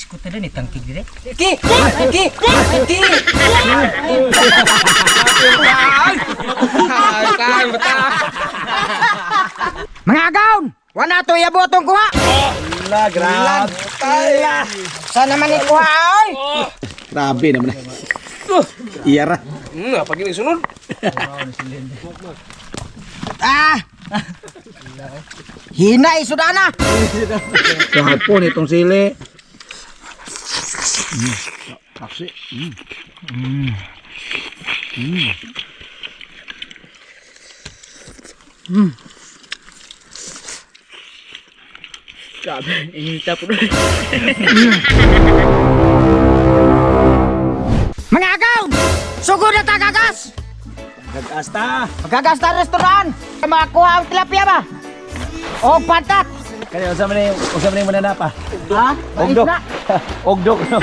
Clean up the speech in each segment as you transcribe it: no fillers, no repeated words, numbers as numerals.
Iskot na din, itangkig dire. Ki! Ki! Ki! Mga agawn! Wala to yabo atong kuha! Ala, grabe. Ala! Sana man ikuha oy! Grabe naman. Iyara. Pag yung sunod. Ah! Hina isudana! Kahapon itong sili. Kasi. Grabe, inita po. Mga agawn! Sugod na tagagas! Nag-asta. Magagas na restaurant! Makakuha ang tilapia ba? O pantat! Kaya unsa man yung mananapa? Ha? Ogdok. Ogdok no.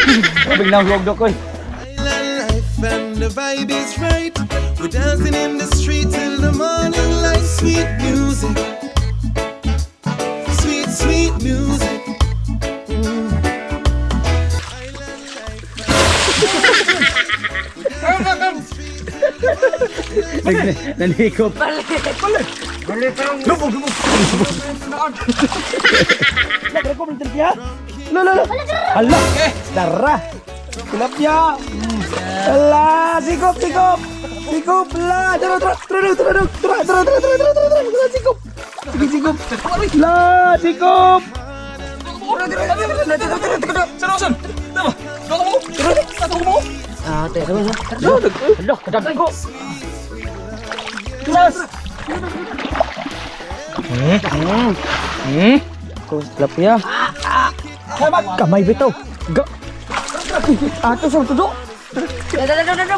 Biglang ogdok oy. Island life and the vibe is right. We're dancing in the street till the morning light. Sweet music, sweet, sweet music. Island life. Nanikop. Lubog, lubog. Lubog. Lubog. Tilapia. Lo, lo, lo. Hala. Tara. Tilapia. Hala, sikop, sikop. Sikop, la. Tara, tara, tara, tara, tara, tara, tara, tara, tara, tara, tara, sikop. Sige, sikop. La, sikop. Seryoso? Tama. Doko mo? Doko mo? Ah, teka mo. Hala, kadagko. Plus. Ko tilapia. Kamay bitaw. Ga. Ato sa tudo. Dara.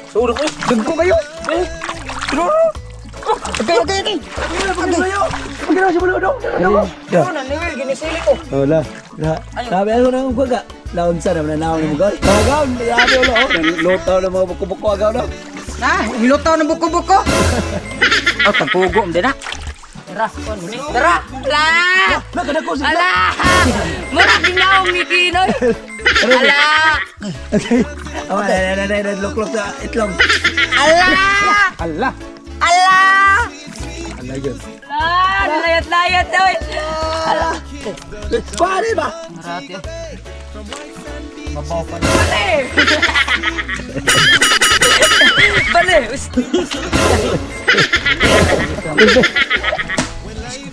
Suro ko. Dagko kayo. Okay, okay, okay! Pagkira siya bulodong. Ano na, niwil, ginisili ko. Wala. Sabi ako na kung ka. Laon sa naman naon mo gol. Agaw, grabe ulo. Luto na mga buko-buko agaw no. Na, niluto ng buko-buko! Oh, tagpugo mo din ah. Tara! Tara! Ala! Nakada ko sila. Ala! Mura ginaong ni Kinoy. Ala! Okay. Oh, na na na na luklok sa itlog. Ala! Ala. Ala! Ala yun. Ala! Layat-layat oy. Pare ba? Bale! Bale! Iskot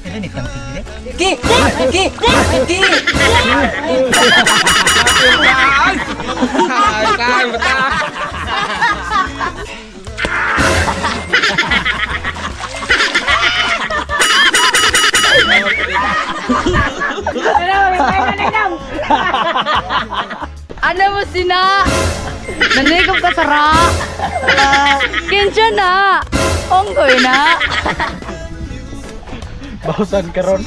na din, itangkig dire. Ki! Ki! Ki! Ay, bata. Ano mo sina? Nanikop ka sa ra. Kinsya na. Onggoy na. Bawsan karon.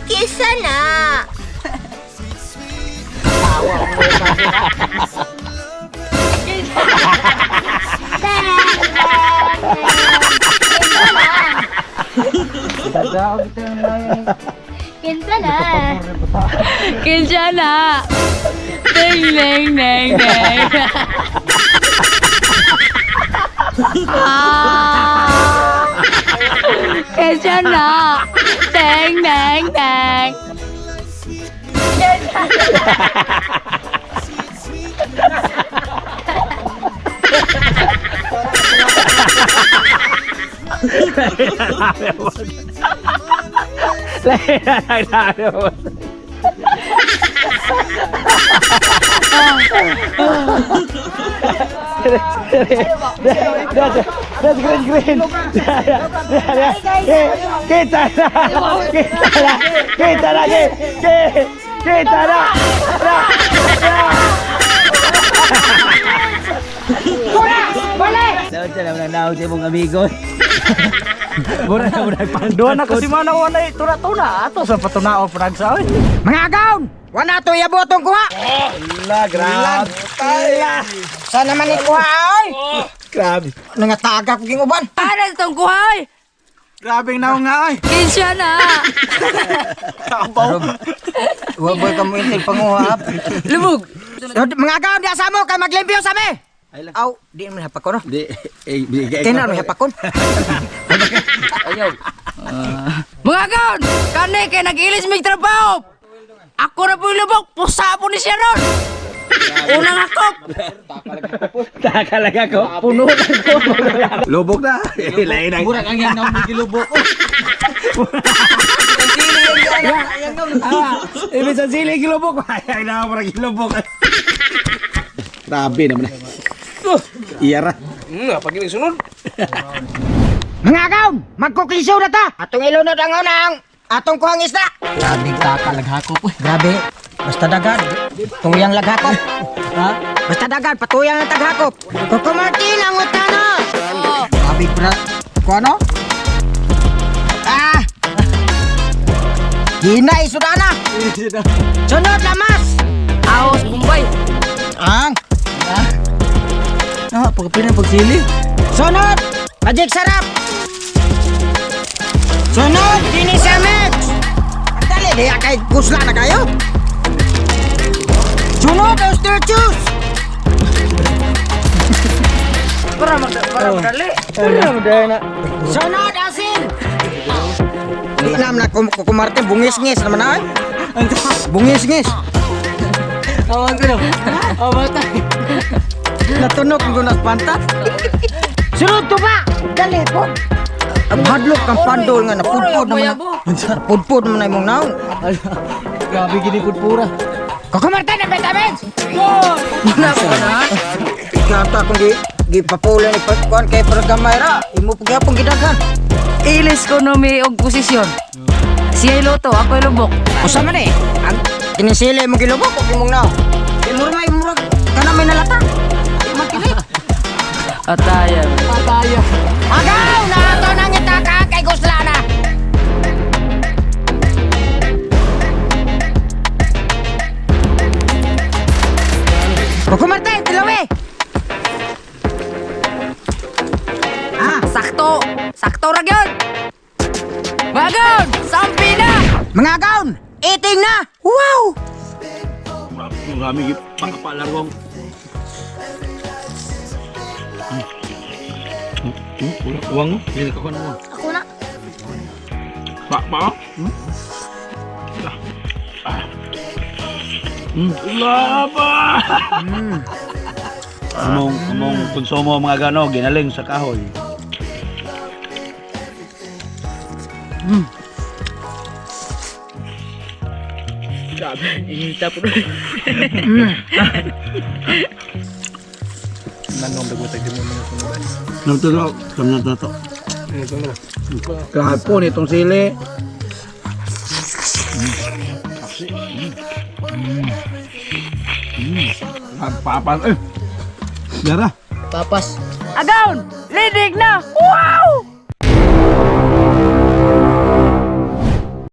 Kisa na! Kinsa na! Kinsya na. Ding, ding, ding, ding. Ah! Kinsya na. Ding, ding, ding. That's green green. Kita na. Kita na. Kita na. Kita na. Bale! Daw siya naman ang sa imong amigo. Mura na mura pa. Duha na kasi mana wala tuna-tuna ato sa patunao panagsa oy. Mga agawn! Wala to yabo atong kuha! Ala, grabe. Ala! Sana man ikuha oy! Grabe. Nangatagak ko ging uban. Para sa tong kuhay. Grabe naong nga ay. Kinsya na. Wa boy ka mo intil panguha. Lubog. Mga agaw di asa mo kay maglimpyo sa mi. Aw, di man hapakon no. Di eh bigay. Kaya na hapakon. Mga gaon, kani kay nag-ilis mig trabaho. Ako na po yung lubog, pusa po ni siya ron. Unang hakop. Takalaga ko. Puno na ko. Lubog na. Lain ang. Murag ang yang naong gilubok. Ah, ibig sa sili gilubok. Ay, na parang gilubok. Grabe naman. Iyara. Pag sunod. Mga agaw, magkukliso na ta. Atong ilunod ang unang atong kuhang isda. Grabe taka laghakop. Grabe. Basta dagan. Tuyang laghakop. Ha? Basta dagan, patuyang ang taghakop. Coco Martin ang utana. Grabe pra. Kuano? Ah! Hina isudana. Sunod lamas. Aos, Bombay. Ang. Ah, pagpila pagsili. Sunod! Magic sarap! Sunod! Dinisa mix! Ang dali, diya kay gusla na kayo! Sunod! Oyster juice! Para magdali. Sunod! Asin! Di naman na kumarte, bungis-ngis naman ay. Bungis-ngis. Awan ko na. Oh, bata. Natunog ko na pantat. Sunod to ba? Dali po. Ang hadlok kang pandol nga napudpod naman. Napudpod naman na imong naong. Grabe gini pud pura. Kukumarte ng vitamins! Gata kung gi gipapula ni kuan kay para gamay ra, imo pa gyapon gidaghan. Ilis ko no may og posisyon. Siya loto, ako lubok. Usa man eh. Ang kinisili mo gilubok og imong naong. Kay murag may murag kana may nalata. Di man kini. Ataya. Pataya. Agaw na ato nang itaka kay Guslana. Kukumarte, tilawi. Ah, Sakto. Sakto ra gyud. Bagon, sampi na. mga agaw, eating na. Wow! Marami pakapalarong. Uwang, hindi ka kuno. Ako na. Pa pa. Laba. Among among konsumo mga gano ginaling sa kahoy. Grabe, inita po. Nagtulo, kami na to. Kahapon itong sili. Papas eh. Dara. Papas. Agaw, lidig na. Wow!